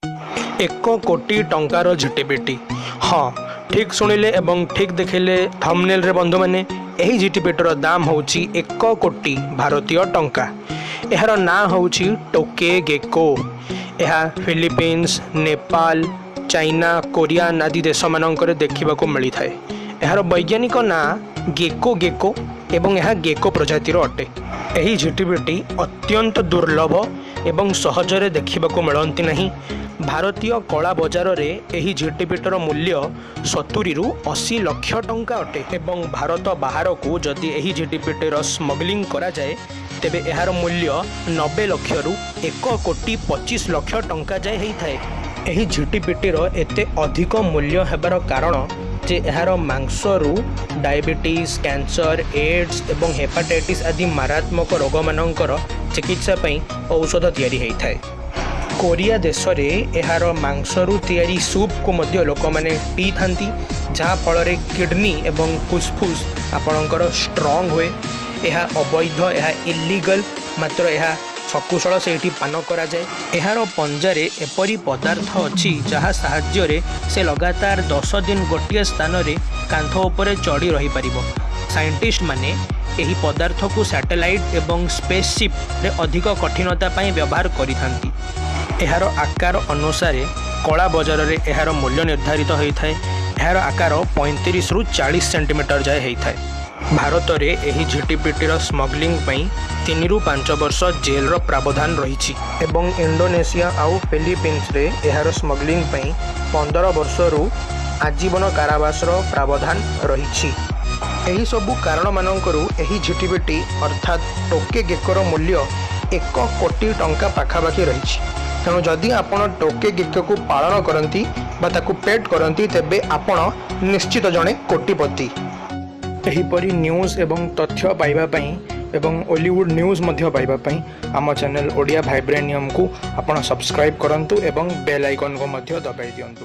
1 କୋଟି ଟଙ୍କାର ଝିଟିପିଟି। ହଁ, ଠିକ୍ ଶୁଣିଲେ ଏବଂ ଠିକ୍ ଦେଖିଲେ ଥମ୍ବନେଲ୍ରେ ବନ୍ଧୁମାନେ। ଏହି ଝିଟିପିଟିର ଦାମ ହେଉଛି 1 କୋଟି ଭାରତୀୟ ଟଙ୍କା। ଏହାର ନାଁ ହେଉଛି ଟୋକେ ଗେକୋ। ଏହା ଫିଲିପିନ୍ସ, ନେପାଳ, ଚାଇନା, କୋରିଆନ ଆଦି ଦେଶମାନଙ୍କରେ ଦେଖିବାକୁ ମିଳିଥାଏ। ଏହାର ବୈଜ୍ଞାନିକ ନାଁ ଗେକୋ ଗେକୋ ଏବଂ ଏହା ଗେକୋ ପ୍ରଜାତିର ଅଟେ। ଏହି ଝିଟିପିଟି ଅତ୍ୟନ୍ତ ଦୁର୍ଲଭ ଏବଂ ସହଜରେ ଦେଖିବାକୁ ମିଳନ୍ତି ନାହିଁ। ଭାରତୀୟ କଳା ବଜାରରେ ଏହି ଝିଟିପିଟିର ମୂଲ୍ୟ 70ରୁ 80 ଲକ୍ଷ ଟଙ୍କା ଅଟେ ଏବଂ ଭାରତ ବାହାରକୁ ଯଦି ଏହି ଝିଟିପିଟିର ସ୍ମଗଲିଂ କରାଯାଏ, ତେବେ ଏହାର ମୂଲ୍ୟ 90 ଲକ୍ଷରୁ 1 କୋଟି 25 ଲକ୍ଷ ଟଙ୍କା ଯାଏ ହେଇଥାଏ। ଏହି ଝିଟିପିଟିର ଏତେ ଅଧିକ ମୂଲ୍ୟ ହେବାର କାରଣ ଯେ ଏହାର ମାଂସରୁ ଡାଇବେଟିସ୍, କ୍ୟାନ୍ସର, ଏଡ୍ସ ଏବଂ ହେପାଟାଇଟିସ୍ ଆଦି ମାରାତ୍ମକ ରୋଗମାନଙ୍କର ଚିକିତ୍ସା ପାଇଁ ଔଷଧ ତିଆରି ହେଇଥାଏ। କୋରିଆ ଦେଶରେ ଏହାର ମାଂସରୁ ତିଆରି ସୁପ୍କୁ ମଧ୍ୟ ଲୋକମାନେ ପିଇଥାନ୍ତି, ଯାହାଫଳରେ କିଡ଼ନୀ ଏବଂ ଫୁସଫୁସ୍ ଆପଣଙ୍କର ଷ୍ଟ୍ରଙ୍ଗ ହୁଏ। ଏହା ଅବୈଧ, ଏହା ଇଲିଗଲ, ମାତ୍ର ଏହା ସକୁଶଳ ସେଇଠି ପାନ କରାଯାଏ। ଏହାର ପଞ୍ଜାରେ ଏପରି ପଦାର୍ଥ ଅଛି, ଯାହା ସାହାଯ୍ୟରେ ସେ ଲଗାତାର 10 ଦିନ ଗୋଟିଏ ସ୍ଥାନରେ କାନ୍ଥ ଉପରେ ଚଢ଼ି ରହିପାରିବ। ସାଇଣ୍ଟିଷ୍ଟମାନେ ଏହି ପଦାର୍ଥକୁ ସ୍ୟାଟେଲାଇଟ୍ ଏବଂ ସ୍ପେସସିପ୍ରେ ଅଧିକ କଠିନତା ପାଇଁ ବ୍ୟବହାର କରିଥାନ୍ତି। ଏହାର ଆକାର ଅନୁସାରେ କଳା ବଜାରରେ ଏହାର ମୂଲ୍ୟ ନିର୍ଦ୍ଧାରିତ ହୋଇଥାଏ। ଏହାର ଆକାର 35ରୁ 40 ସେଣ୍ଟିମିଟର ଯାଏ ହେଇଥାଏ। ଭାରତରେ ଏହି ଝିଟିପିଟିର ସ୍ମଗଲିଂ ପାଇଁ 3ରୁ 5 ବର୍ଷ ଜେଲର ପ୍ରାବଧାନ ରହିଛି ଏବଂ ଇଣ୍ଡୋନେସିଆ ଆଉ ଫିଲିପିନ୍ସରେ ଏହାର ସ୍ମଗଲିଂ ପାଇଁ 15 ବର୍ଷରୁ ଆଜୀବନ କାରାବାସର ପ୍ରାବଧାନ ରହିଛି। ଏହିସବୁ କାରଣମାନଙ୍କରୁ ଏହି ଝିଟିପିଟି ଅର୍ଥାତ୍ ଟୋକେ ଗେକୋର ମୂଲ୍ୟ 1 କୋଟି ଟଙ୍କା ପାଖାପାଖି ରହିଛି। ତେଣୁ ଯଦି ଆପଣ ଟୋକେ ଗେକୋକୁ ପାଳନ କରନ୍ତି ବା ତାକୁ ପେଟ୍ କରନ୍ତି, ତେବେ ଆପଣ ନିଶ୍ଚିତ ଜଣେ କୋଟିପତି। ଏହିପରି ନ୍ୟୁଜ୍ ଏବଂ ତଥ୍ୟ ପାଇବା ପାଇଁ ଏବଂ ଓଲିଉଡ଼ ନ୍ୟୁଜ୍ ମଧ୍ୟ ପାଇବା ପାଇଁ ଆମ ଚ୍ୟାନେଲ୍ ଓଡ଼ିଆ ଭାଇବ୍ରେନିୟମକୁ ଆପଣ ସବସ୍କ୍ରାଇବ୍ କରନ୍ତୁ ଏବଂ ବେଲ୍ ଆଇକନ୍କୁ ମଧ୍ୟ ଦବାଇ ଦିଅନ୍ତୁ।